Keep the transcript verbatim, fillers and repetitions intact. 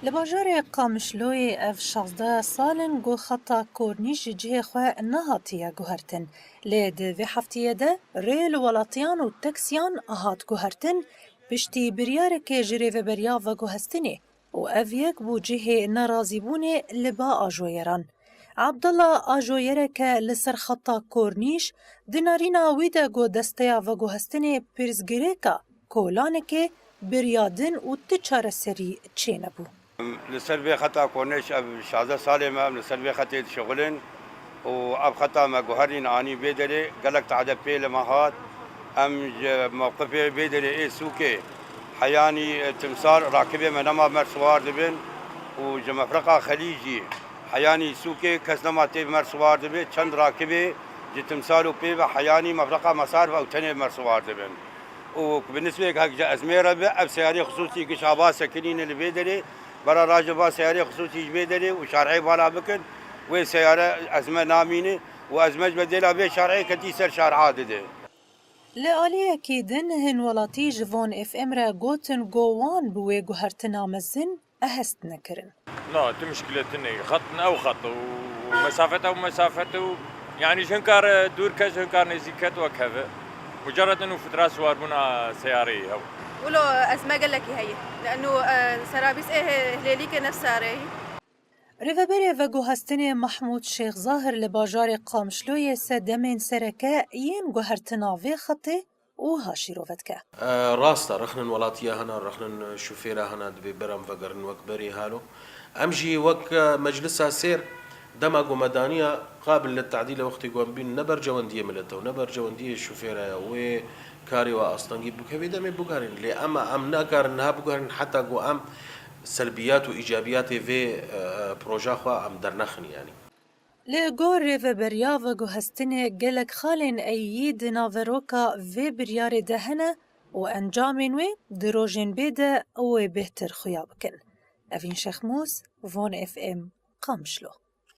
Li bajarê Qamişloyê ev şazdeh sal in ku xeta kornîş ji cihê xwe nehatiye guhertin. Lê di vê heftiyê de rê li welatiyan û taksiyan hat guhertin, piştî biryarekê ji rêveberiya veguhestinê û ev yek bû cihê nerazîbûnê li ba ajoyeran. Abdullah ajoyereke li ser xeta kornîş di narîna wî de got desteya veguhestinê pirsgirêka kolanekê biriya din û ti çareserî çênebû. Li ser vê xeta kornîş ev şazdeh salê me em li ser vê xetê dişixulin û ev xeta me guherîn anî vê derê gelek tade pê li me hat. Em ji mewqifê vê derê ê sûkê heyanî, e, timsal rakibê me nema mer siwar dibin û ji mefreqa Xelîcî heyanî sûkê kes nema tê mer siwar dibe. Çend rakibê ji timsal û pê ve heyanî mefreqa Mesar ve ew tenê mer siwar dibin. Û bi nisbek hek ji ezmê re be, ev seyarê xisûsî giş ava sekinîne li vê derê, bera raje va seyarê xisûsî ji vê derê û şar'ê vala bikin, wê seyare ezme namîne û ezme ji bedêla vê şar'ê ketî ser şar'a dide. Li aliyekî din hin welatî ji Von F M re gotin ku wan bi wê guhertina mezin ehest nekirin. Na, tu muşkile tune. Xet ne ew xet û mesafet ew mesafet û, yani, ji hinkar dûr ke, ji hinkar nêzîk ke wek hev e. Mucerred in û fitra siwarbûna seyareyê hew. Wilo ezme gelekî heye. Leno, e, serabîs ê he-, hilêlîkê nefsareyî. Rêveberê veguhestinê Mahmûd Şêx Zahir li bajarê Qamişloyê sedemên sereke yên guhertina vê xetê wiha şîrove dike. E, rast e, rexnin welatiya hene, rexnin şofêra hene, divê berem vegerin wek berê halo. Em jî wek, e, meclisa sêr, dema ku me daniya qabil li tadîl e, wextê ku em bîn ne bercewendiyê milete û ne bercewendiyê şofêra ye, wê karê we astengî bike, vê demê biguherîn. Lê ema em nakarin niha biguherîn heta ku em selbiyat û îcabiyatê vê, e, proja xwe em dernexin, yanî. Li gor rêveberiya veguhestinê gelek xalên eyî di naveroka vê biryarê de hene û encamên wê di rojên bê de wê bêhtir xuya bikin. Evîn Şexmûs, Von F M, Qamişlo.